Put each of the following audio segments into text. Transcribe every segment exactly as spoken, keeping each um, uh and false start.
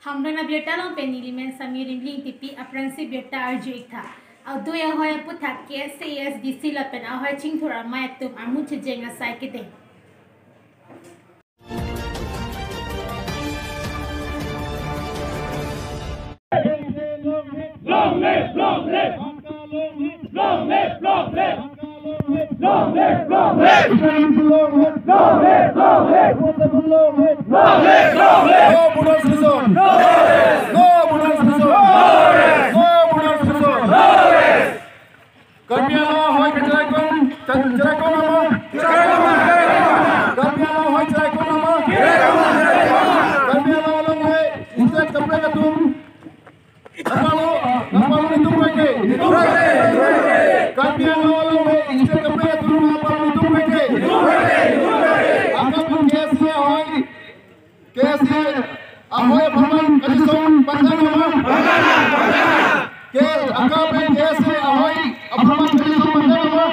Hamren abirta along pen nelimen Sami Rimling Tipi, aphrangsi birta arju-ik tha. Adui ahoi aphuthak K S A, A S D C lapen ahoi chingthur amei atum armu chejeng asai kedeng. Long live, long live. Long live, long live. Long live, long live. Long live, long live. Long live, long live. No Bodo's Prison. No Bodo's Prison. No Bodo's Prison. Karbi Anglong ahoi kacheraikon, kacheraikon nama? Karbi Anglong ahoi cheraikon nama? Karbi Anglong along le ingjek kaprek atum nangpalo, nangpalo nelitum kroike. Karbi Anglong along le ingjek kaprek atum nangpalo nelitum kroike. Anke K S A ahoi, K S A ahoi apharman kachisong pangdam nama? Ke, anke K S A ahoi apharman kachisong pangdam nama?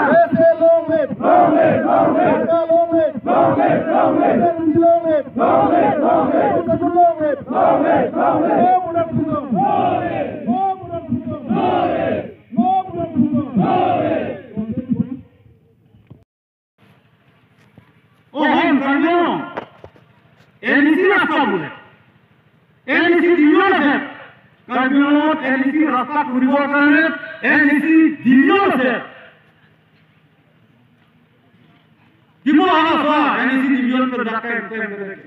K S A long live. Long live, long live. Anke long live. Long live, long live. Long live, long live. Long live, long live. Long live, long live. No Bodo's Prison. No Bodo's Prison. No Bodo's Prison. O hon Karbi Anglong, N E C rasta bole, N E C division ase. Karbi Anglong N E C rasta kuribo karone N E C division ase. Kimo ana sa N E C division pen dak pen pen pen.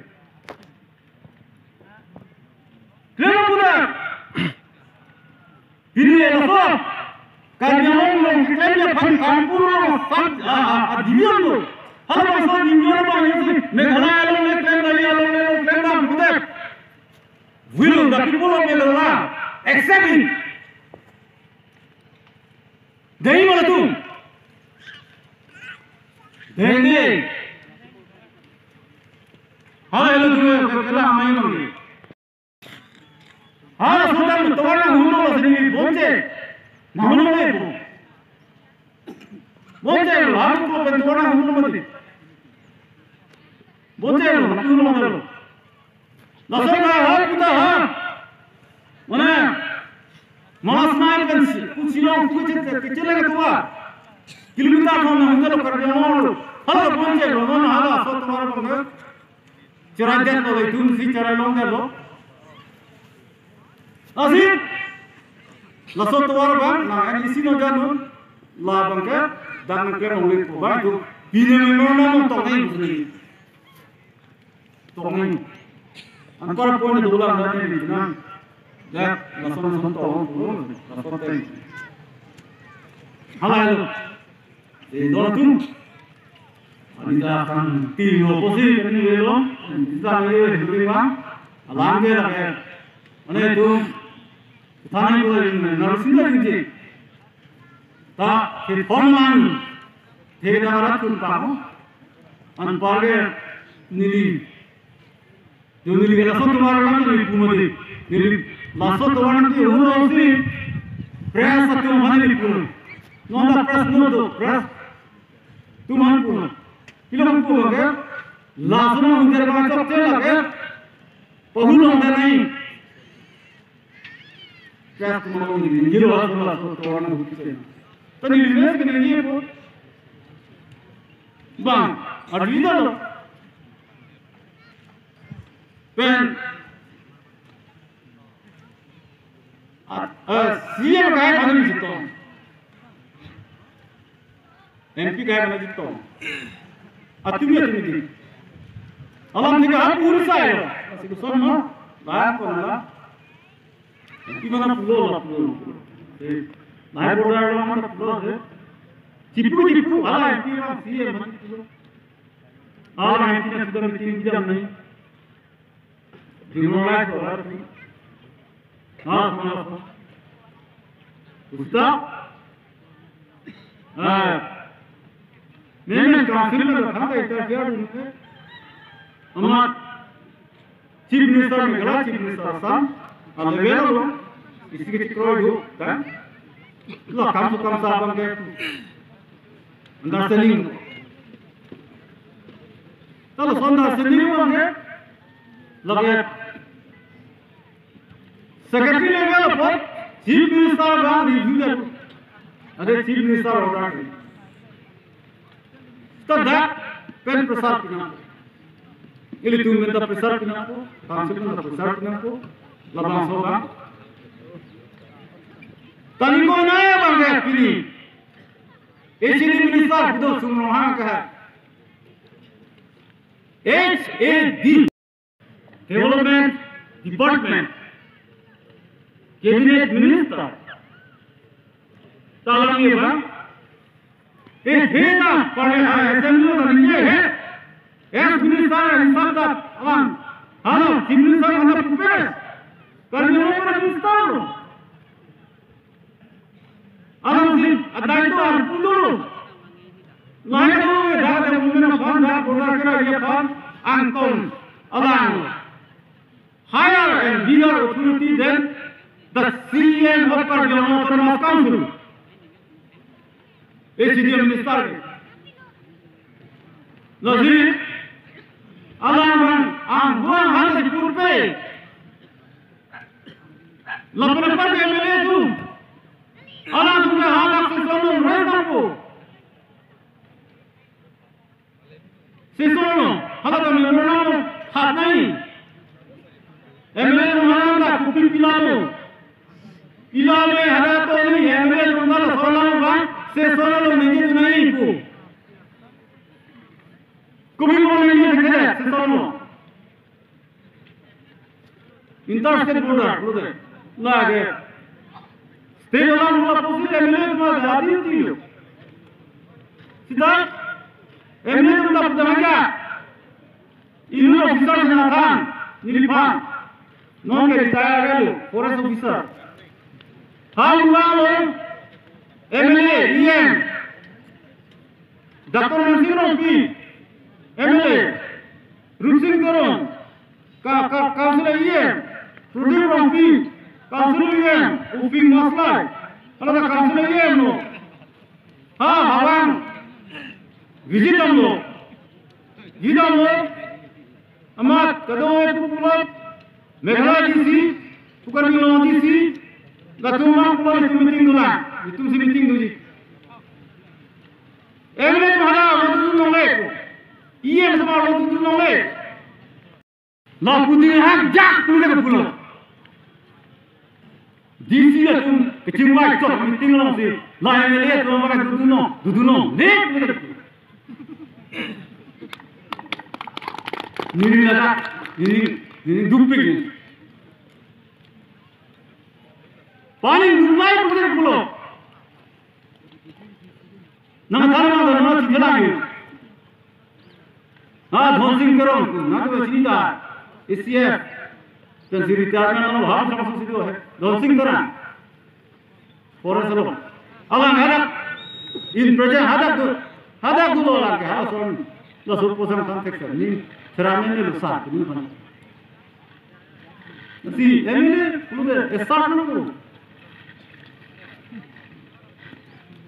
Klem apuda. Pini laso Karbi Anglong along keklem aphan Kanpur along sat a, a, a, division do. Halabangso division abang isi Meghalaya along le klem, Delhi along le klem dam putek. Will the people of Meghalaya accept it? Dei ma latum? Dei, dei. Hala latum ke kela amai mang. Hala sotam tovar nang huno la sini bonche. Nang huno le bo. Bonche lo, ha ko pen tovar nang huno mati. Bonche lo, nang huno mati lo. Laso ka ha puta ha. Mane, malas nai kan si, ku Shillong ku chet ke chet lagi tovar. Kilometer ko nang huno lo Karbi Anglong lo. Hala bonche lo, non hala so tovar bang. Cherai det lo, itum si cherai long det lo. Lasi, laso tovar abang, nang N E C no jan non, labang ke, dak nang klem longle po ba itum, pine me no na no tong nai busni. Tong nai. Anpar point dolang dan ini nang. Dak, laso na son tong, laso teng. Hala, hala. Di dor atum. Ani ta kan ti lo posi kan ni lo. Ani ta ni lo hindri ma. Alam ke lage. Mane itum. Thani ko in narsinda inji. Ta ke forman. Theda rat kun pa ko. Anpar ke neli. Jo neli ke laso tovar alam neli pu mati. Neli laso tovar nangkehur si press atum aphan neli pu. Non ta press not do, press atum aphan pu. Pilo pu ke? Laso nang unter bang chokche lage. Pahulong ta nai. Press atum aphan neli. Neli laso, laso tovar nangkehur si. Ta neli mes ke neli pu. Bang, arju ta lo. Pen, a, a, C M kai mana jitong. M P kai mana jitong. Atumi atumi di. Alam tiga hap urus saya lo. Masih kusong no. Lah, kau lah. M P mana pulo lah pulo. Eh, naik border lo mana pulo eh. Chipu chipu, ala M P mana C M mana pulo. Ala M P na sudah meeting jam nahi. Criminalize ho raha hai. Ha, ha, ha. Usta? Ah. Main main council mein thang ka interfere dunke. Amat Chief Minister Meghalaya, Chief Minister Assam, a level lo, isi ke chikroidu, kan? La kam sukam sa abang ke understanding. Kalau so understanding abang ke, lagi Secretary level apot Chief Minister abang review det. Ante Chief Minister order det. Seta dak pen pressure pinang. Ilitum pen ta pressure pinangpo, council pen ta pressure pinangpo, labangso abang. Tani ko nai abang ke pini H A D minister kedo Sum Ronghang ke hai. H A D, Development Department, Cabinet Minister. Ta alang ye abang. Eh, theta pare ha assembly lo tani ye he. Ex minister hisap ta abang. Halo, Chief Minister mana pupes. Karbi Anglong para minister lo. Alangsi adai to arpu dolo. Lahai do, dak dak women aphan, dak border kera aphan, angtong alang higher and bigger authority than the C E M of Karbi Anglong Autonomous Council. H A D minister. Lasi alang abang, ang buang hal si purpe. Lapen apar ke M L A atum, alangtum ke hadak session along raise nangpo. Session along, hadak kami memorandum hat nai. M L A atum hadak kopi pilalo. Pilalo hadak to ni M L A atum dak laso alang abang session along ningje tu nai pu. Kopi mo ningje tu nai session along. Interstate border, border. Lake. State alam lapusi M L A atum ta adi tiyo. Seta M L A atum ta pudamaka. Inut officer sinathan, neliphan. Non ke retired lo, forest officer. Hal uang lo, M L A, E M. Doctor Mansing Rongpi, M L A, Rupsing Teron, ka, ka, Council E M, Pradip Rongpi, Council E M, Uping Maslai, hala Council E M lo. Ha, hawang, visit damlo. Visit damlo. Amat, kadokave pulo, Meghalaya D C, Karbi Anglong D C, latum abang pulo itum meeting dolang, itum si meeting doji. M L A atum hadak arlo dodun longle ko. E M atum arlo dodun longle. Lapu ding hak jak tu le pulo. D C atum kechingvai chok meeting alongsi. La M L A atum abang dodun long, dodun longle. Nini ladak, nini, nini dupik nini. Paling dulai puter pulo. Nang tharma do nang chithalang. Ha, Dhonsing Teron, nang to chini ta, A C F. Pensi retirement lo, ha, sa si do hai. Dhonsing Teron. Forest lo. Alang hadak, in present hadak do, hadak dolo alang ke, ha, son. Laso posang kan tek sa, ni, seramen ni lusa, ni mana. Si, M L A, pulo de, esar na ko.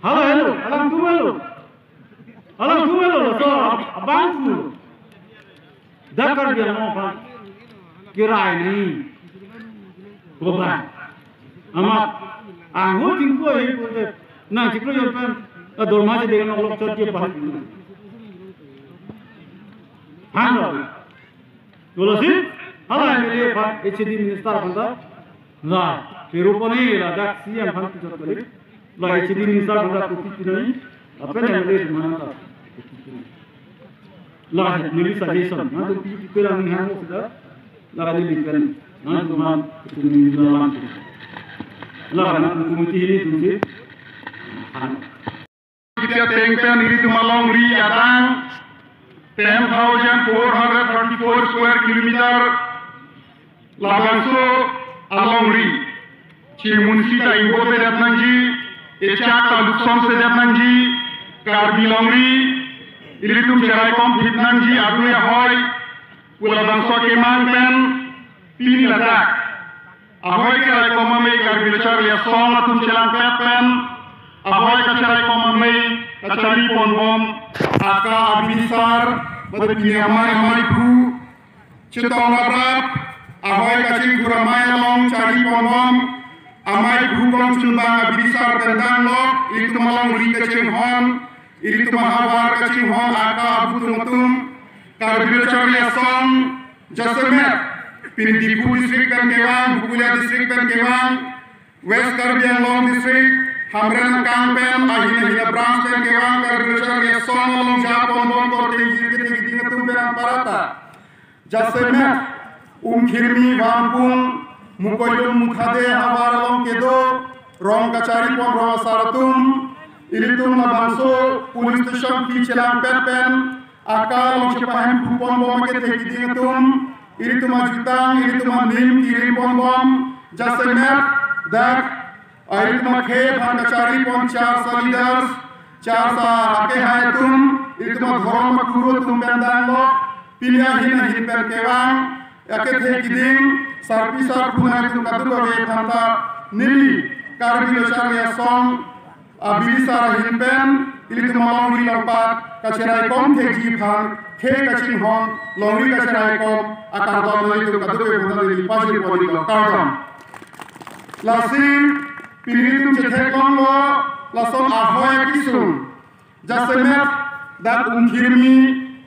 Hala, hello, alangtum hello. Alangtum hello, so, ab-, abang tu. Dak Karbi Anglong aphan kirai nai. Ko abang. Amat, ang ho jingko he ko de. Nang chiklo yon pen, a dorma je dengan lok chot je pahal. Hang lo. Dolo si, hala M L A aphan, H A D minister aphan ta, la, pero pone la dak C M aphan tu chot kali, la H A D minister aphan ta kopi pinai, lapen M L A aphan ta. La, neli suggestion, na tu pi pi pelang ni hang sida, la neli kan, na tu man, tu neli la lang. La, na tu committee hini tu si, hang. Kita tengpen ilitum alongri adang ten thousand four hundred thirty-four square kilometer labangso alongri. Chimunsi ta ingbo pedet nangji, echak ta lukson sedet nangji, Karbi longri, ilitum cheraikom thip nangji, adui ahoi, pu labangso kemang pen, pini ladak. Ahoi keraikom amei Karbi Lo Charli Asong atum chelangpet pen. Ahoi kacheraikom amei kacharli ponbom. Aka abisar, bada pini amei amei phu. Chetong raprap. Ahoi kachingthur amei along chari ponbom, amei Bhukom Chunbang abidi sar pen danglok, ilitum alongri kachinghon, ilitum ahavar kachinghon aka abutung atum, Karbi Lo Charli Asong, jasemet, pini Diphu district pen kevang, Bakulia district pen kevang, West Karbi Anglong district, Hamren angkang pen, ahin ahin abranch pen kevang, Karbi Lo Charli Asong along ja ponbom korte jir kethek keding atum pen anparta. Jasemet, Umkhirmi, Vangpung, Mukoilum, Muthade havar along kedo, rong kachari pon rong asar atum, ilitum labangso police station pi chelangpet pen, aka along chepahem phu ponbom kethek keding atum, ilitum ajutang, ilitum anim kirim ponbom, jasemet, dak, ilitum akhei aphan kachari pon charsa leaders, charsa akehai atum, ilitum adhorom akuru atum pen danglok, pini ahin ahin pen kevang, akethe keding, sarpi sarpo nangtum kadokave aphanta, neli, Karbi Lo Charli Asong, abidi sar ahin pen, ilitum alongri along pat, kacharaikom thekji aphan, khei kachinghon, longri kacharaikom, akardom nangtum kadokave aphanta neli pajir pon-iklo, kardom. Lasi, pini ilitum chetheklonglo, lason ahoi akesung. Jasemet, dak Umkhirmi,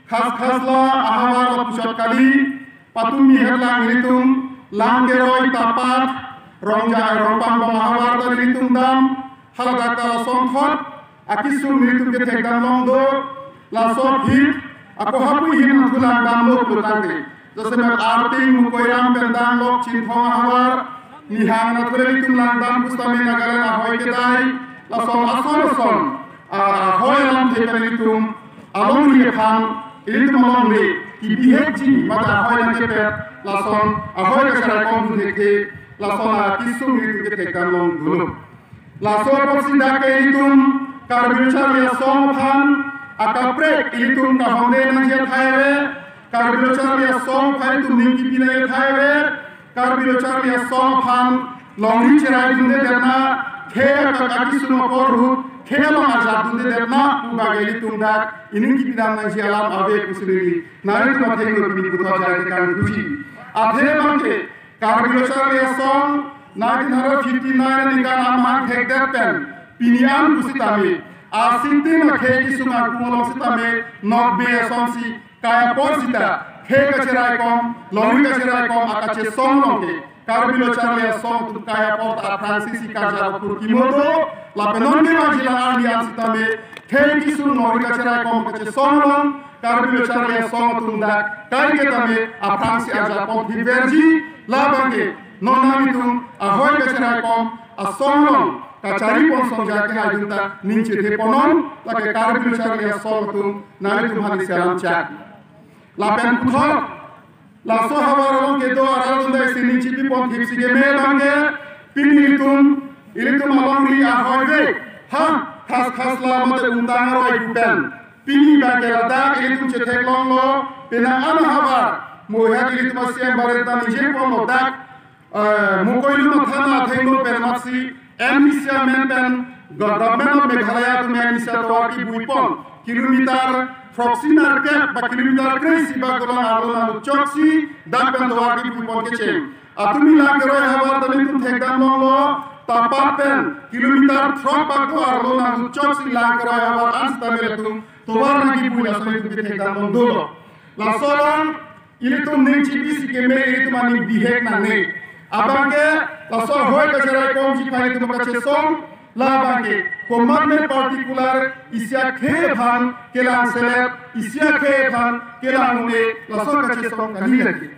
Khaskhasla, ahavar lo puchot kali, patumi hetlang ilitum, Langkeroi, Tapat, Rongja, Rongpangbong ahavar ta ilitum dam, haladak ta lason thot, akesung ilitum kethek damlong do, laso aphi, ako hapui hin thulang damlo pulotangte. Jasemet Arting, Mukoiram pen danglok Chinthong ahavar, nihang na thule ilitum langdam pusitame Nagaland ahoi kedai, lason ason ason, a, ahoi alamthe pen ilitum, alongri aphan, ilitum alongri, kibihekji, mate ahoi nangkepet, lason, ahoi kacharaikom dun thekthe, lason akesung ilitum kethek damlong dolo. Laso apotsi dak ke ilitum Karbi Lo Charli Asong aphan akaprek ilitum kahongde nangji athai ave, Karbi Lo Charli Asong aphan itum ning kipi nangji athai ave, Karbi Lo Charli Asong aphan longri cherai dunde detna, khei aka akesung apor ahut, khei along arjap dunde detna, pu abang ke ilitum dak ining kipi dam nangji alam ave pusi neli nangtum athengno pini puthot jai tekang thuji. Athe abang ke, Karbi Lo Charli Asong, nineteen hundred fifty-nine aningkan amahang thekdet pen, pini an pusitame, asitin akhei kesung angkung along sitame, nokbe asonsi, kai apor sita, khei kacharaikom, longri kacharaikom, akachesong along ke, Karbi Lo Charli Asong atum kai apor ta aphrangsi si karjap apor kimodo, lapen non ke maji lang arni an sitame, khei kesung longri kacharaikom kachesong along, Karbi Lo Charli Asong atum dak, kai ke tame, aphrangsi arjap pon thipverji, labang ke, non nanglitum, ahoi kacharaikom, asong along, kachari pon songja akehai atum ta, ning chethe ponnon, lake Karbi Lo Charli Asong atum, nanglitum aphan isi alam chak. Lapen puthot, laso havar along kedo arat atum ta isi ning chipi pon thipsi keme abang ke, pini ilitum, ilitum alongri ahoi ave, ha, Khaskhasla mate Umtang aroi pu pen. Pini abang ke ladak ilitum chetheklonglo, penang an ahavar, mo hak ilitum a-C M Barit ta ningje ponlo dak, eh, Mukoilum athana athengno pen amatsi, M D C amen pen, Government of Meghalaya atum M D C atovar kebui pon, kilometer throksi nerkep, ba kilometer kre-isi ba dolang arlo nangchoksi, dak pen tovar kebui pon kecheng. Atumi Langkeroi havar ta ilitum thekdamlonglo, Tapat pen, kilometer throk ba do arlo nangchoksi Langkeroi havar an sitame ilitum, tovar nangkebui laso ilitum kethekdamlong dolo. Laso along, ilitum ning chipisi keme ilitum aning bihek nangne. Abang ke, laso ahoi kacharaikomji aphan ilitum kachesong, labang ke, komatne particular isi akhei aphan kelangselet, isi akhei aphan kelang un-e, laso kachesong kali lake.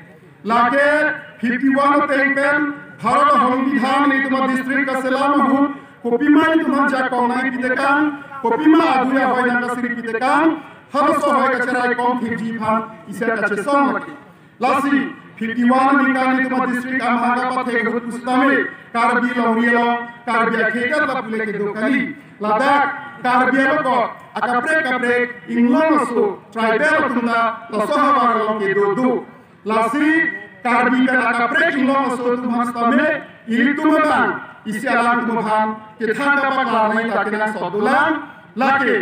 Lake fifty-one ateng pen, Bharat Songbidhan ilitum a-district kaselam ahut, kopima ilitum aphan jakong nangpi tekang, kopima adui ahoi nangkasiri pi tekang, halaso ahoi kacharaikom thekji aphan isi kachesong lake. Lasi, fifty-one aningkan ilitum a-district amahang kapathek ahut pusitame, Karbi longri along, Karbi akhei kat lapu le kedo kali. Ladak, Karbi along ko, akaprek kaprek, inglong aso, tribal atum ta, laso havar along kedo do. Lasi, Karbi pen akaprek inglong aso atum aphan sitame, ilitum abang, isi alangtum aphan, kethang kapaklang nangji ta kenangsot dolang, lake,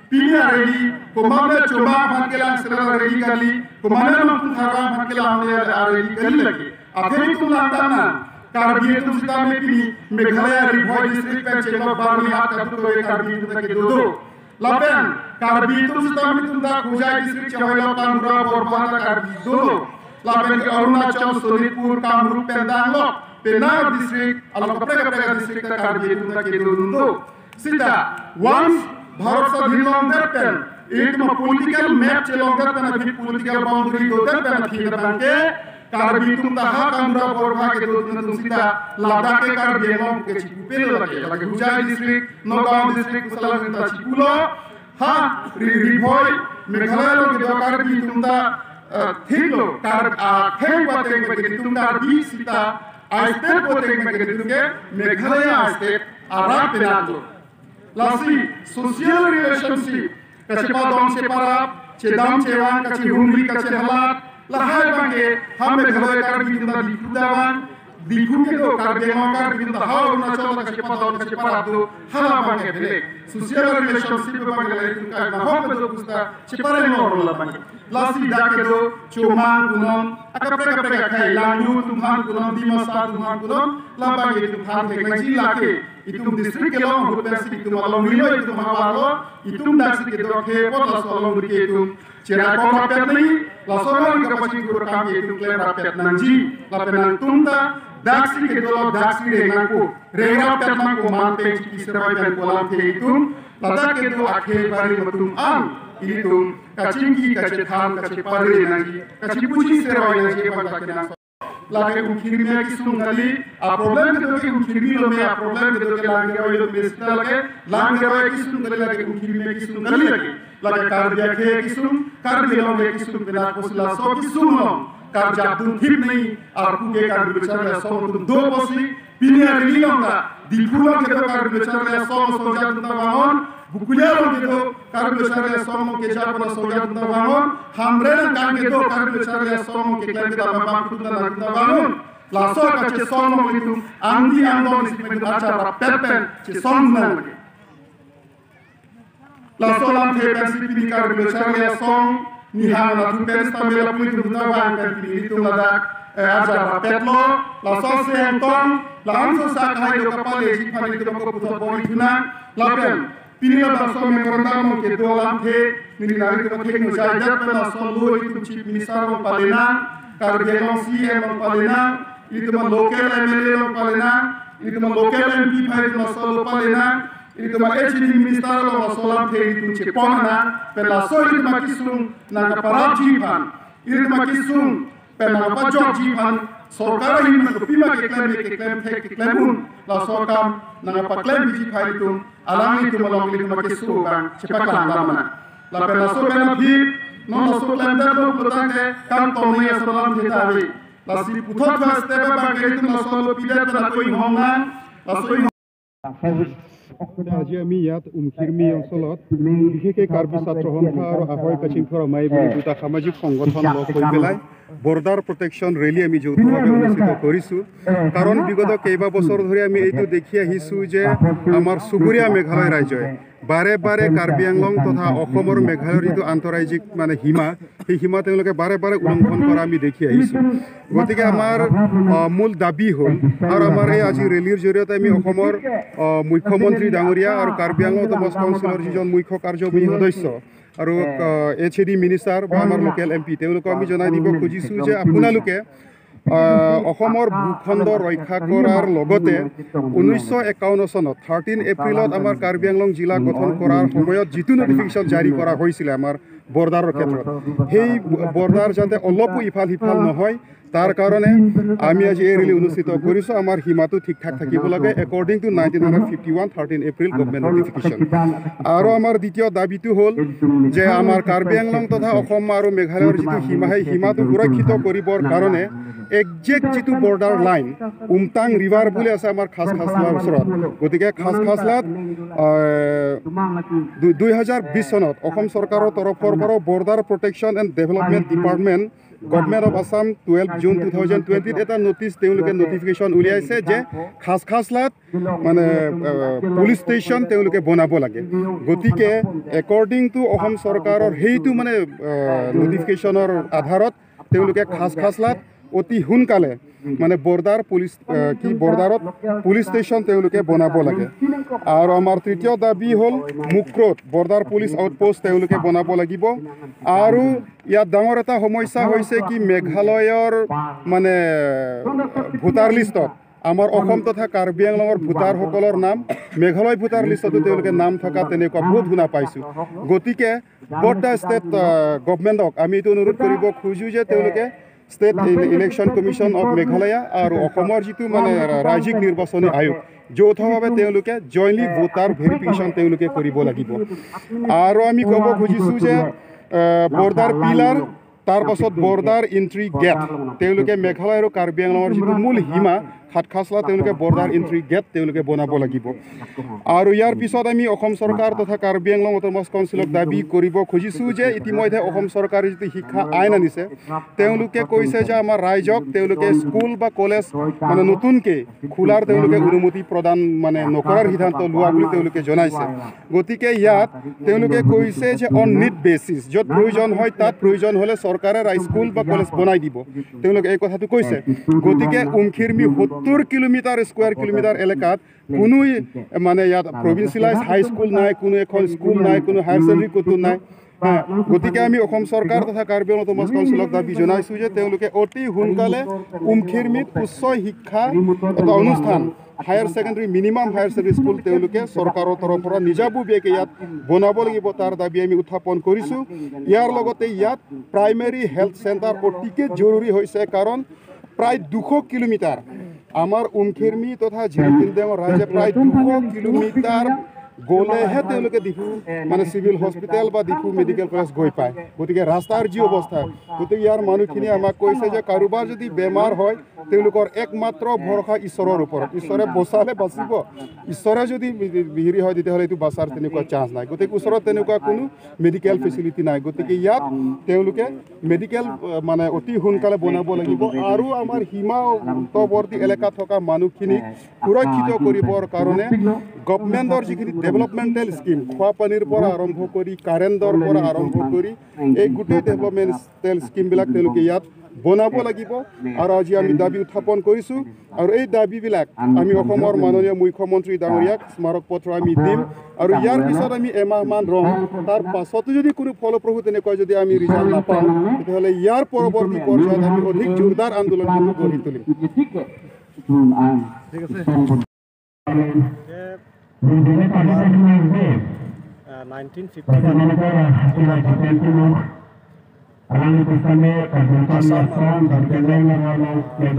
pini a-rally, komatne Chomang aphan kelangselet a-rally kali, komatne Mangpung Kharang aphan kelang a-rally kali lake. Athe itum langdamnang, Karbi atum sitame pini Meghalaya Ri Bhoi district pen chenglok Byrnihat kadokave Karbi atum ta kedo do. Lapen Karbi atum sitame itum ta Khojai district chehoilok Pangura Borboha ta Karbi do. Lapen ke Arunachal, Sonitpur, Kamrup pen danglok penang district, along kaprek kaprek district ta Karbi atum ta kedo do. Sita, once Bharat Sadhin longdet pen, itum a political map chelongdet pen, aphi political boundary dodet pen aphi abangke, Karbi atum ta ha Pangura Borboha kedo atum sita, ladak ke Karbi Anglong ke chipupelo lake, lake Khojai district, Nagaon district, pu sala atum ta chipulo, ha, Ri, Ri Bhoi, Meghalaya along kedo Karbi atum ta, eh, thiklo, Kar, ah, theng pateng pateng atum Karbi sita, a state pateng pateng atum ke, Meghalaya state, arat penang lo. Lasi social relationship, kachepadon cheparap, chedam chevang, kachehumri, kachehalat, lahai abangke, ha Meghalaya Karbi atum ta Diphu ta vang, Diphu kedo, Karbi Anglong Karbi atum ta ha Arunachal kachepadon kacheparap do, hala abangke beleg. Social relationship abangke lahai atum kai mahok kedo pusta, chepareng lo la abangke. Lasi dak kedo, Chomang punon, akaprek kaprek akhei, Langyu atum aphan punon, Dimasa atum aphan punon, la abangke itum aphan theklongji lake. Itum district kelong ahut pensi itum alongri lo, itum havar lo, itum daksi kedo akhei apot laso alongri ke itum cherai kok rapet nangji, laso alongri kapachingthur akam itum klem rapet nangji, lapen nangtum ta daksi kedo lo daksi reng nangpo, reng rapet nangpo, man pen chiki seroi pen pu alamthe itum, ladak kedo akhei bari atum an, ilitum kachingki, kachethan, kachepare nangji, kachipuji seroi nangji, pu ta kenang. Lake Umkhirmi akesung kali, a problem kedo ke Umkhirmi lo me, a problem kedo ke Langkeroi lo me sita lake, Langkeroi akesung kali lake, Umkhirmi akesung kali lake. Lake Karbi akhei akesung, Karbi Anglong akesung, penang pusi laso akesung along karjap dunthip nangji, arpu ke Karbi Lo Charli Asong atum do pusi, pini arni along ta, Diphu along kedo Karbi Lo Charli Asong asongja atum ta vanghon, Bokolia along kedo Karbi Lo Charli Asong along keja pen asongja atum ta vanghon, Hamren angkang kedo Karbi Lo Charli Asong along keklem kedam abang atum ta nangtum ta vanghon. Laso kachesong along itum angdi angdong isi pen ajar rapet pen chesong nang lake. Laso alamthe pensi pini Karbi Lo Charli Asong nihang atum pen stamela pui atum ta vang pen pini itum ladak, eh, ajar rapet lo, laso aseng tong, la-anso sak hai lo kapaleji aphan itum ako puthot bor-i thunang, lapen pini labangso memorandum along kedo alamthe, neli nangtum athengno jaidet pen laso lo itum Chief Minister along palenang, Karbi Anglong C E M along palenang, itum a local M L A along palenang, itum a local M P aphan itum laso lo palenang, itum a H A D minister along laso alamthe itum chepon nang, pen laso itum akesung nangkaparapji aphan, itum akesung pen nangkapajokji aphan, sorkar ahin nangkepima keklem, keklem thek, keklem un, laso akam nangkapaklemji aphan itum, alanglitum along itum akeso abang chepaklang dam nang. Lapen laso pen aphi, non laso klemdetlo pulotangte, kam tong nangji aso alamthe ta ave. Lasi puthot ha step abangke itum laso lo pidet pen ako inghong nang, laso আজি আমি ইয়াত উমখিৰমি অঞ্চলত বিশেষকৈ কাৰ্বি ছাত্ৰ সন্থা আৰু আহৈ কাচিংফৰ মাই বুলি দুটা সামাজিক সংগঠন লগ হৈ পেলাই বৰ্ডাৰ প্ৰটেকশ্যন ৰেলী আমি যৌথভাৱে অনুষ্ঠিত কৰিছোঁ। কাৰণ বিগত কেইবাবছৰ ধৰি আমি এইটো দেখি আহিছোঁ যে আমাৰ চুবুৰীয়া মেঘালয় ৰাজ্যই বাৰে বাৰে কাৰ্বি আংলং তথা অসম আৰু মেঘালয়ৰ যিটো আন্তঃৰাজ্যিক মানে সীমা, সেই সীমা তেওঁলোকে বাৰে বাৰে উলংঘন কৰা আমি দেখি আহিছোঁ। গতিকে আমাৰ, আহ, মূল দাবী হ'ল, আৰু আমাৰ এই আজি ৰেলীৰ জৰিয়তে আমি অসমৰ, আহ, মুখ্যমন্ত্ৰী ডাঙৰীয়া আৰু কাৰ্বি আংলং অট'নমাছ কাউন্সিলৰ যিজন মুখ্য কাৰ্যবাহী সদস্য আৰু, আহ, এইচ এ ডি মিনিষ্টাৰ বা আমাৰ লোকেল এম পি, তেওঁলোকক আমি জনাই দিব খুজিছোঁ যে আপোনালোকে, আহ, অসমৰ ভূখণ্ড ৰক্ষা কৰাৰ লগতে ঊনৈছশ একাৱন্ন চনত থাৰ্টিন এপ্ৰিলত আমাৰ কাৰ্বি আংলং জিলা গঠন কৰাৰ সময়ত যিটো নটিফিকেশ্যন জাৰি কৰা হৈছিলে আমাৰ বৰ্ডাৰৰ ক্ষেত্ৰত, সেই বৰ্ডাৰ যাতে অলপো ইফাল সিফাল নহয়, তাৰ কাৰণে আমি আজি এই ৰেলী অনুষ্ঠিত কৰিছোঁ। আমাৰ সীমাটো ঠিক ঠাক থাকিব লাগে, according to nineteen hundred fifty one thirteen April government notification। আৰু আমাৰ দ্বিতীয় দাবীটো হ'ল যে আমাৰ কাৰ্বি আংলং তথা অসম আৰু মেঘালয়ৰ যিটো সীমা, সেই সীমাটো সুৰক্ষিত কৰিবৰ কাৰণে একজেক্ট যিটো বৰ্ডাৰ লাইন, উমটাং ৰিভাৰ বুলি আছে আমাৰ খাছখাছলাৰ ওচৰত, গতিকে খাছখাছলাত, আহ, দু-, দুই হাজাৰ বিশ চনত অসম চৰকাৰৰ তৰফৰ পৰাও border protection and development department, government of Assam, twelve June two thousand টুৱেণ্টিত এটা নটিচ তেওঁলোকে নটিফিকেশ্যন উলিয়াইছে যে খাছখাছলাত মানে, আহ, পুলিচ ষ্টেচন তেওঁলোকে বনাব লাগে। গতিকে according to অসম চৰকাৰৰ সেইটো মানে, আহ, নটিফিকেশ্যনৰ আধাৰত তেওঁলোকে খাছখাছলাত অতি সোনকালে মানে বৰ্ডাৰ পুলিচ, আহ, কি বৰ্ডাৰত পুলিচ ষ্টেচন তেওঁলোকে বনাব লাগে। আৰু আমাৰ তৃতীয় দাবী হ'ল মুক্ৰত বৰ্ডাৰ পুলিচ আউটপোষ্ট তেওঁলোকে বনাব লাগিব। আৰু ইয়াত ডাঙৰ এটা সমস্যা হৈছে কি মেঘালয়ৰ মানে ভোটাৰ লিষ্টত আমাৰ অসম তথা কাৰ্বি আংলঙৰ ভোটাৰসকলৰ নাম মেঘালয় ভোটাৰ লিষ্টতো তেওঁলোকে নাম থকা তেনেকুৱা বহুত শুনা পাইছোঁ। গতিকে বৰ্ডাৰ ষ্টেট, আহ, গভমেণ্টক আমি এইটো অনুৰোধ কৰিব খোজো যে তেওঁলোকে ষ্টেট ইলে-, ইলেকশ্যন কমিশ্যন অফ মেঘালয়া আৰু অসমৰ যিটো মানে ৰা-, ৰাজ্যিক নিৰ্বাচনী আয়োগ যৌথভাৱে তেওঁলোকে জইণ্টলি ভোটাৰ ভেৰিফিকেশ্যন তেওঁলোকে কৰিব লাগিব। আৰু আমি ক'ব খুজিছোঁ যে, আহ, বৰ্ডাৰ পিলাৰ, তাৰ পাছত বৰ্ডাৰ এণ্ট্ৰি গেট তেওঁলোকে মেঘালয় আৰু কাৰ্বি আংলঙৰ যিটো মূল সীমা সাতখাচলা তেওঁলোকে বৰ্ডাৰ এণ্ট্ৰি গেট তেওঁলোকে বনাব লাগিব। আৰু ইয়াৰ পিছত আমি অসম চৰকাৰ তথা কাৰ্বি আংলং অট'নমাছ কাউন্সিলক দাবী কৰিব খুজিছোঁ যে ইতিমধ্যে অসম চৰকাৰে যিটো শিক্ষা আইন আনিছে, তেওঁলোকে কৈছে যে আমাৰ ৰাইজক তেওঁলোকে স্কুল বা কলেজ মানে নতুনকে খোলাৰ তেওঁলোকে অনুমতি প্ৰদান মানে নকৰাৰ সিদ্ধান্ত লোৱা বুলি তেওঁলোকে জনাইছে। গতিকে ইয়াত তেওঁলোকে কৈছে যে অন নিড বেচিছ, য'ত প্ৰয়োজন হয় তাত প্ৰয়োজন হ'লে চৰকাৰে ৰাই স্কুল বা কলেজ বনাই দিব, তেওঁলোকে এই কথাটো কৈছে। গতিকে উমখিৰমি সত্তৰ কিলোমিটাৰ স্কুৱেৰ কিলোমিটাৰ এলেকাত কোনো মানে ইয়াত প্ৰভিন্সিয়েলাইজ হাই স্কুল নাই, কোনো এখন স্কুল নাই, কোনো হায়াৰ ছেকেণ্ডেৰী ক'তো নাই। হা, গতিকে আমি অসম চৰকাৰ তথা কাৰ্বি আংলং অট'নমাছ কাউন্সিলক দাবী জনাইছোঁ যে তেওঁলোকে অতি সোনকালে উমখিৰমিত উচ্চ শিক্ষা এটা অনুষ্ঠান, higher secondary, minimum higher secondary school তেওঁলোকে চৰকাৰৰ তৰফৰ পৰা নিজাববীয়াকৈ ইয়াত বনাব লাগিব, তাৰ দাবী আমি উত্থাপন কৰিছোঁ। ইয়াৰ লগতে ইয়াত প্ৰাইমেৰী হেল্থ চেণ্টাৰ অতিকে জৰুৰী হৈছে, কাৰণ প্ৰায় দুশ কিলোমিটাৰ আমাৰ উমখেৰমি তথা জিৰিকিনডেঙৰ ৰাইজে প্ৰায় দুশ কিলোমিটাৰ গ'লেহে তেওঁলোকে ডিফু মানে চিভিল হস্পিটেল বা ডিফু মেডিকেল কলেজ গৈ পায়। গতিকে ৰাস্তাৰ যি অৱস্থা, গতিকে ইয়াৰ মানুহখিনিয়ে আমাক কৈছে যে কাৰোবাৰ যদি বেমাৰ হয়, তেওঁলোকৰ একমাত্ৰ ভৰসা ঈশ্বৰৰ ওপৰত। ঈশ্বৰে বচালে বাচিব, ঈশ্বৰে যদি বিহিৰি হয়, তেতিয়াহ'লে এইটো বাচাৰ তেনেকুৱা চান্স নাই। গতিকে ওচৰত তেনেকুৱা কোনো মেডিকেল ফেচিলিটি নাই। গতিকে ইয়াত তেওঁলোকে মেডিকেল, আহ, মানে অতি সোনকালে বনাব লাগিব। আৰু আমাৰ সীমান্তৱৰ্তী এলেকাত থকা মানুহখিনিক সুৰক্ষিত কৰিবৰ কাৰণে গভৰ্ণমেণ্টৰ যিখিনি ডেভেলপমেণ্টেল স্কিম, খোৱা পানীৰ পৰা আৰম্ভ কৰি, কাৰেণ্টৰ পৰা আৰম্ভ কৰি, এই গোটেই ডেভেলপমেণ্টেল স্কিমবিলাক তেওঁলোকে ইয়াত বনাব লাগিব। আৰু আজি আমি দাবী উত্থাপন কৰিছোঁ। আৰু এই দাবীবিলাক আমি অসমৰ মাননীয় মুখ্যমন্ত্ৰী ডাঙৰীয়াক স্মাৰক পত্ৰ আমি দিম। আৰু ইয়াৰ পিছত আমি এমাহমান ৰম। তাৰ পাছতো যদি কোনো ফলপ্ৰসূ তেনেকুৱা যদি আমি ৰিজাল্ট নাপাওঁ, তেতিয়াহ'লে ইয়াৰ পৰৱৰ্তী পৰ্যায়ত আমি অধিক জোৰদাৰ আন্দোলন কিন্তু গঢ়ি তুলিম। ঠিক আছে। যে আমাৰ, আহ, নাইনটিন ফিফটি ওৱান আছাম আৰু কাৰ্বি আংলং, আহ,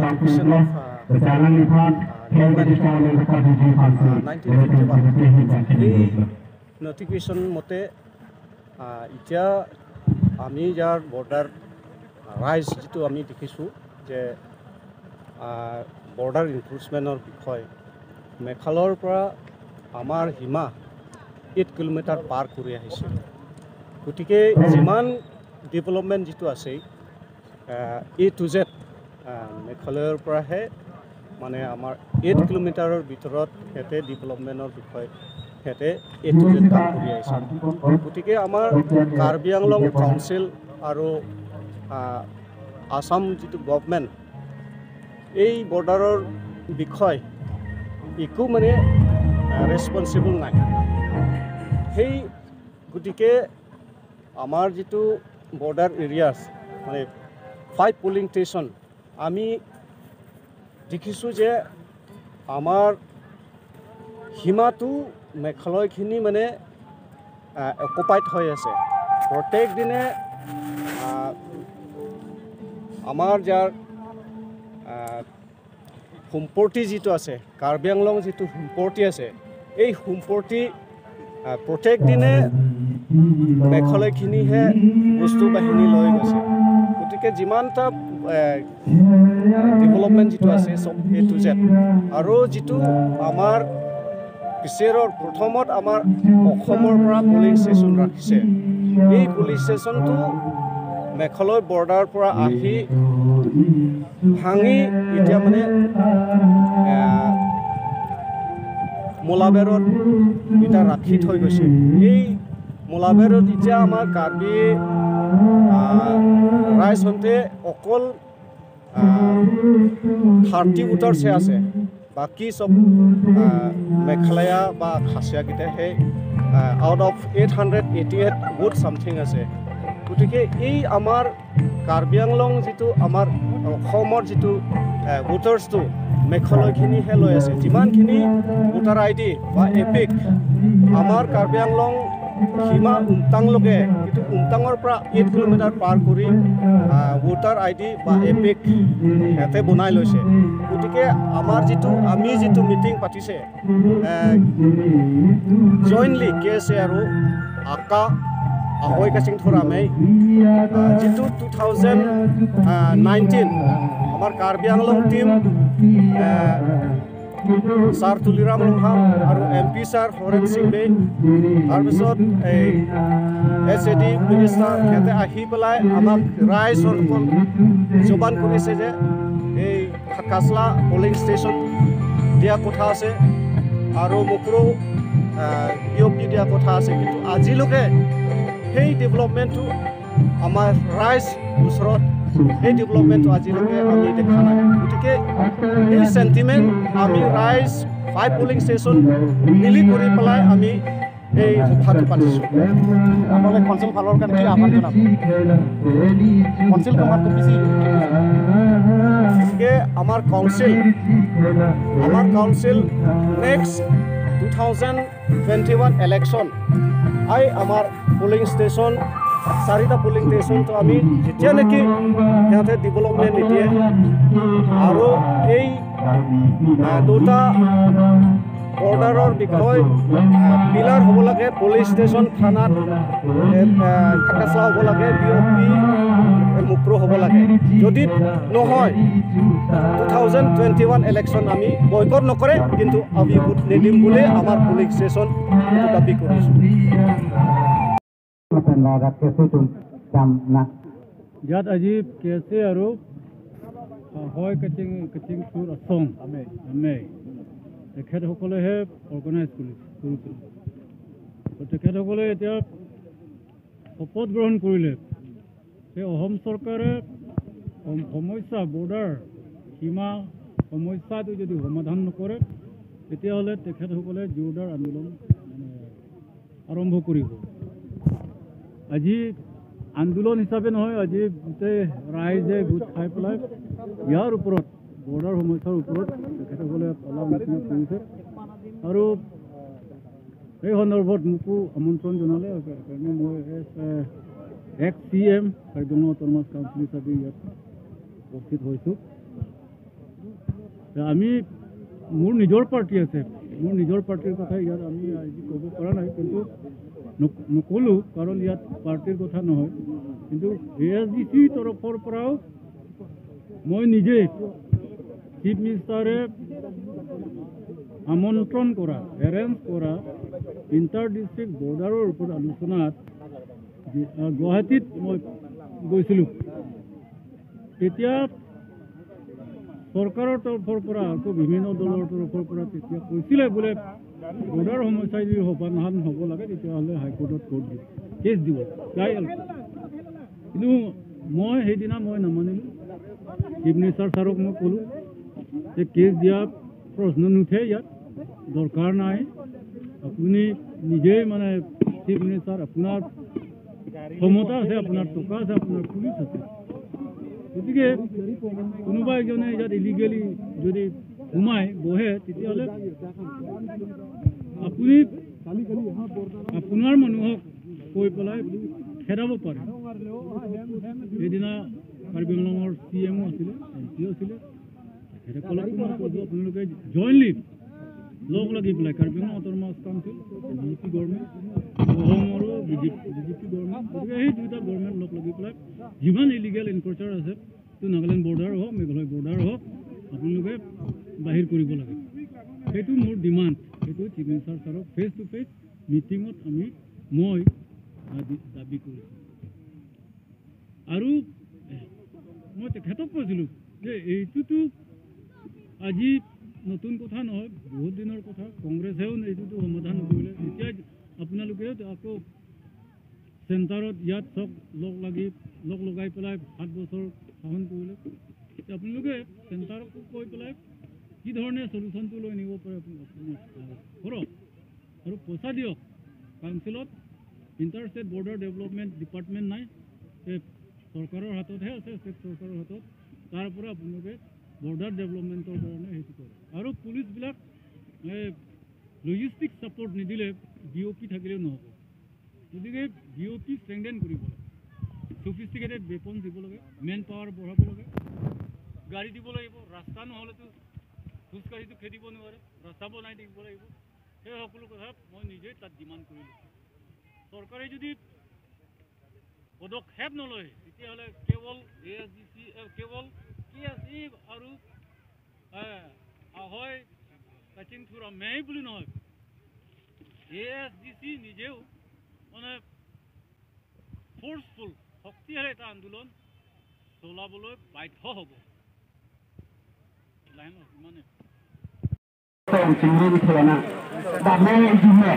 নটিফিকেশ্যন অফ, আহ, আহ, গভৰ্ণমেণ্ট, আহ, নাইনটিন ফিফটি ওৱান, এই নটিফিকেশ্যন মতে, আহ, এতিয়া আমি ইয়াৰ বৰ্ডাৰ ৰাইজ যিটো আমি দেখিছোঁ যে, আহ, বৰ্ডাৰ এনফৰ্চমেণ্টৰ বিষয়, মেঘালয়ৰ পৰা আমাৰ সীমা এইট কিলোমিটাৰ পাৰ কৰি আহিছে। গতিকে যিমান ডেভেলপমেণ্ট যিটো আছে, আহ, এ টু জেড, আহ, মেঘালয়ৰ পৰাহে মানে আমাৰ এইট কিলোমিটাৰৰ ভিতৰত সিহঁতে ডেভেলপমেণ্টৰ বিষয়ে সিহঁতে এ টু জেড কাম কৰি আহিছে। গতিকে আমাৰ কাৰ্বি আংলং কাউন্সিল আৰু, আহ, আছাম যিটো গভৰ্ণমেণ্ট, এই বৰ্ডাৰৰ বিষয়ে একো মানে, আহ, ৰেছপনচিবল নাই। সেই গতিকে আমাৰ যিটো বৰ্ডাৰ এৰিয়াছ, মানে ফাইভ পলিং ষ্টেচন, আমি দেখিছোঁ যে আমাৰ সীমাটো মেঘালয়খিনি মানে, আহ, অকুপাইড হৈ আছে। প্ৰত্যেক দিনে, আহ, আমাৰ যাৰ, আহ, সম্পত্তি যিটো আছে, কাৰ্বি আংলং যিটো সম্পত্তি আছে, এই সম্পত্তি, আহ, প্ৰত্যেক দিনে মেঘালয়খিনিহে বস্তু বাহিনী লৈ গৈছে। গতিকে যিমানটা, আহ, ডেভেলপমেণ্ট যিটো আছে, চব এ টু জেড। আৰু যিটো আমাৰ পিছেৰৰ প্ৰথমত আমাৰ অসমৰ পৰা পলিং ষ্টেচন ৰাখিছে, এই পলিং ষ্টেচনটো মেঘালয় বৰ্ডাৰ পৰা আহি ভাঙি এতিয়া মানে, আহ, মোলাবেৰত এতিয়া ৰাখি থৈ গৈছে। এই মোলাবেৰত এতিয়া আমাৰ কাৰ্বি, আহ, ৰাইজহঁতে অকল আহ, থাৰ্টি ভোটাৰ্ছহে আছে। বাকী চব, আহ, মেঘালয়া বা খাচীয়া কেইটাহে, আহ, out of eight hundred eighty eight vote something আছে। গতিকে এই আমাৰ কাৰ্বি আংলং যিটো আমাৰ অসমৰ যিটো, আহ, ভোটাৰ্ছটো মেঘালয়খিনিহে লৈ আছে। যিমানখিনি ভোটাৰ আই ডি বা এপিক আমাৰ কাৰ্বি আংলং সীমা উমটাংলৈকে, কিন্তু উমটাঙৰ পৰা এইট কিলোমিটাৰ পাৰ কৰি, আহ, ভোটাৰ আই ডি বা এপিক সিহঁতে বনাই লৈছে। গতিকে আমাৰ যিটো, আমি যিটো মিটিং পাতিছে, আহ, জইণ্টলি কে এছ এ আৰু আকা আহৈ কাচিং থৰামে, আহ, যিটো টু থাউজেণ্ড নাইনটিন আমাৰ কাৰ্বি আংলং টিম, আহ, ছাৰ তুলিৰাম ৰংহাং আৰু এম পি ছাৰ হৰেণ সিং বে, তাৰপিছত এই এছ এ ডি মিনিষ্টাৰ সিহঁতে আহি পেলাই আমাক ৰাইজৰ ওপৰত জবান কৰিছে যে এই খাকাচলা পলিং ষ্টেচন দিয়া কথা আছে আৰু মুকৰো, আহ, পি অ' পি দিয়া কথা আছে, কিন্তু আজিলৈকে সেই ডেভেলপমেণ্টটো আমাৰ ৰাইজ ওচৰত, সেই ডেভেলপমেণ্টটো আজিলৈকে আমি দেখা নাই। গতিকে এই চেণ্টিমেণ্ট আমি ৰাইজ ফাইভ পলিং ষ্টেচন মিলি কৰি পেলাই আমি এই সভাটো পাতিছোঁ। আপোনালোকে কাউন্সিল ফালৰ কাৰণে কি আহ্বান জনাব? কাউন্সিল কমাণ্ডটো বেছি গতিকে আমাৰ কাউন্সিল, আমাৰ council next two thousand twenty one election আই আমাৰ পলিং ষ্টেচন, চাৰিটা পলিং ষ্টেচনটো আমি যেতিয়া নেকি সিহঁতে ডেভেলপমেণ্ট নিদিয়ে আৰু এই, আহ, দুটা বৰ্ডাৰৰ বিষয়, আহ, পিলাৰ হ'ব লাগে, পলিং ষ্টেচন থানাত, এ, আহ, খাকাচলা হ'ব লাগে, পি অ' পি, এ, মুকৰো হ'ব লাগে। যদি নহয়, two thousand twenty one election আমি বয়কট নকৰে, কিন্তু আমি ভোট নিদিম বুলি আমাৰ পলিং ষ্টেচন দাবী কৰিছোঁ। Pen radak kesi tum jam na. ইয়াত আজি কে এছ এ আৰু, আহ, হয় কাচিং, কাচিং চুৰ আছং। আমে। আমে। তেখেতসকলেহে অৰ্গেনাইজ কৰি, কৰিছিল। তো তেখেতসকলে এতিয়া শপত গ্ৰহণ কৰিলে যে অসম চৰকাৰে সম-, সমস্যা, বৰ্ডাৰ, সীমা সমস্যাটো যদি সমাধান নকৰে, তেতিয়াহ'লে তেখেতসকলে জোৰদাৰ আন্দোলন, মানে, আৰম্ভ কৰিব। আজি আন্দোলন হিচাপে নহয়, আজি গোটেই ৰাইজে গোট খাই পেলাই ইয়াৰ ওপৰত, বৰ্ডাৰ সমস্যাৰ ওপৰত তেখেতসকলে অলপ আলোচনা কৰিছে। আৰু এই সন্দৰ্ভত মোকো আমন্ত্ৰণ জনালে, সেইকাৰণে মই as, uh, ex C M Karbi Anglong autonomous council হিচাপে ইয়াত উপস্থিত হৈছোঁ। আমি, মোৰ নিজৰ পাৰ্টি আছে, মোৰ নিজৰ পাৰ্টিৰ কথা ইয়াত আমি আজি ক'ব পৰা নাই, কিন্তু নক-, নক'লো, কাৰণ ইয়াত পাৰ্টিৰ কথা নহয়। কিন্তু এ এছ ডি চি তৰফৰ পৰাও মই নিজে চিফ মিনিষ্টাৰে আমন্ত্ৰণ কৰা, এৰেঞ্জ কৰা ইণ্টাৰ ডিষ্ট্ৰিক্ট বৰ্ডাৰৰ ওপৰত আলোচনাত যি, আহ, গুৱাহাটীত মই গৈছিলোঁ। তেতিয়া চৰকাৰৰ তৰফৰ পৰা, আকৌ বিভিন্ন দলৰ তৰফৰ পৰা তেতিয়া কৈছিলে বোলে, বৰ্ডাৰ সমস্যা যদি সমাধান হ'ব লাগে, তেতিয়াহ'লে হাইকোৰ্টত কোৰ্ট দিব, কেছ দিব, ট্ৰায়েল। কিন্তু মই সেইদিনা মই নামানিলোঁ। চিফ মিনিষ্টাৰ ছাৰক মই ক'লোঁ যে কেছ দিয়া প্ৰশ্ন নুঠে ইয়াত, দৰকাৰ নাই। আপুনি নিজেই মানে চিফ মিনিষ্টাৰ, আপোনাৰ ক্ষমতা আছে, আপোনাৰ টকা আছে, আপোনাৰ পুলিচ আছে। গতিকে কোনোবা এজনে ইয়াত ইলিগেলি যদি সোমাই বহে, তেতিয়াহ'লে আপুনি আপোনাৰ মানুহক কৈ পেলাই খেদাব পাৰে। সেইদিনা কাৰ্বি আংলঙৰ চি এমো আছিলে, এম পিও আছিলে। তেখেতসকলকো মই কৈছোঁ, আপোনালোকে জইণ্টলি লগ লাগি পেলাই Karbi Anglong autonomous council, B J P government, অসমৰো B J P, B J P government, গতিকে সেই দুইটা গভৰ্ণমেণ্ট লগ লাগি পেলাই যিমান ইলিগেল এনক্ৰ'চাৰ আছে, তো নাগালেণ্ড বৰ্ডাৰ হওক, মেঘালয় বৰ্ডাৰ হওক, আপোনালোকে বাহিৰ কৰিব লাগে। সেইটো মোৰ ডিমাণ্ড। সেইটো চিফ মিনিষ্টাৰ ছাৰক ফেচ টু ফেচ মিটিঙত আমি, মই আজি দাবী কৰিছোঁ। আৰু মই তেখেতক কৈছিলোঁ যে এইটোতো আজি নতুন কথা নহয়, বহুত দিনৰ কথা। কংগ্ৰেছেও এইটোতো সমাধান নকৰিলে। এতিয়া আপোনালোকে আকৌ চেণ্টাৰত ইয়াত চব লগ লাগি, লগ লগাই পেলাই সাত বছৰ শাসন কৰিলে। আপোনালোকে চেণ্টাৰক কৈ পেলাই কি ধৰণে চলিউশ্যনটো লৈ নিব পাৰে আপুনি, আপুনি, আহ, কৰক আৰু পইচা দিয়ক। কাউন্সিলত inter state border development department নাই, এই চৰকাৰৰ হাততহে আছে, ষ্টেট চৰকাৰৰ হাতত। তাৰ পৰা আপোনালোকে বৰ্ডাৰ ডেভেলপমেণ্টৰ কাৰণে সেইটো কৰে। আৰু পুলিচবিলাক লজিষ্টিক ছাপোৰ্ট নিদিলে বি অ' পি থাকিলেও নহ'ব। গতিকে বি অ' পি ষ্ট্ৰেংথেন কৰিব লাগে, চফিষ্টিকেটেড ৱেপন দিব লাগে, মেন পাৱাৰ বঢ়াব লাগে, গাড়ী দিব লাগিব। ৰাস্তা নহ'লেতো খোজকাঢ়িতো খেদিব নোৱাৰে, ৰাস্তা বনাই দিব লাগিব। সেই সকলো কথা মই নিজেই তাত ডিমাণ্ড কৰিলোঁ। চৰকাৰে যদি পদক্ষেপ নলয়, তেতিয়াহ'লে কেৱল এ এছ ডি চি, এ, কেৱল কে এছ ই আৰু, এ, আহৈ কাচিং থুৰা মেই বুলি নহয়, এ এছ ডি চি নিজেও মানে ফ'ৰ্চফুল, শক্তিশালী এটা আন্দোলন চলাবলৈ বাধ্য হ'ব। লাইন ইমানে। Tong chingrum tholana. Ba me jume.